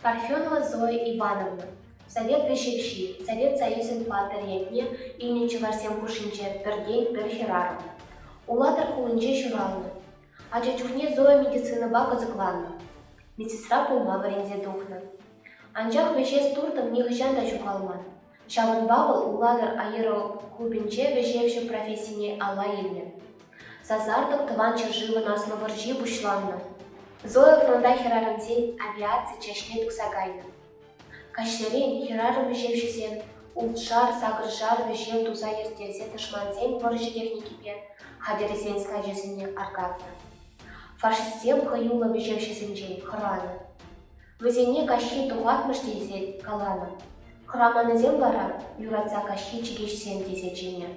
Парфенова Зоя Ивановна, совет вӗҫевҫи, Совет Союзӗн паттӑр ятне илнӗ чӑвашсем хушшинче пӗртен-пӗр хӗрарӑм. Улатӑр хулинче ҫуралнӑ. Ача чухне Зоя медицинӑпа кӑсӑкланнӑ. Медсестра пулма вӗренсе тухнӑ. Анчах вӗҫес туртӑм нихӑҫан та ҫухалман. Ҫавӑнпа вӑл Улатӑр аэроклубӗнче вӗҫевҫӗ профессине алла илнӗ. Сасартӑк Тӑван ҫӗршывӑн Аслӑ вӑрҫи пуҫланнӑ. Зоя фронта хӗрарӑмсен авиаци чаҫне тухса кайнӑ. Каҫсерен хӗрарӑм вӗҫевҫӗсем ултшар-сакӑршар вӗҫев туса ирттерсе тӑшмансен вӑрҫӑ техникипе хатӗрӗсен склачӗсене аркатнӑ. Фашистсем хӑюллӑ вӗҫевҫӗсенчен хӑранӑ. Вӗсене каҫхи тухатмӑш тесе каланӑ. Хӑраманнисем вара юратса каҫхи чӗкеҫсем тесе чӗннӗ.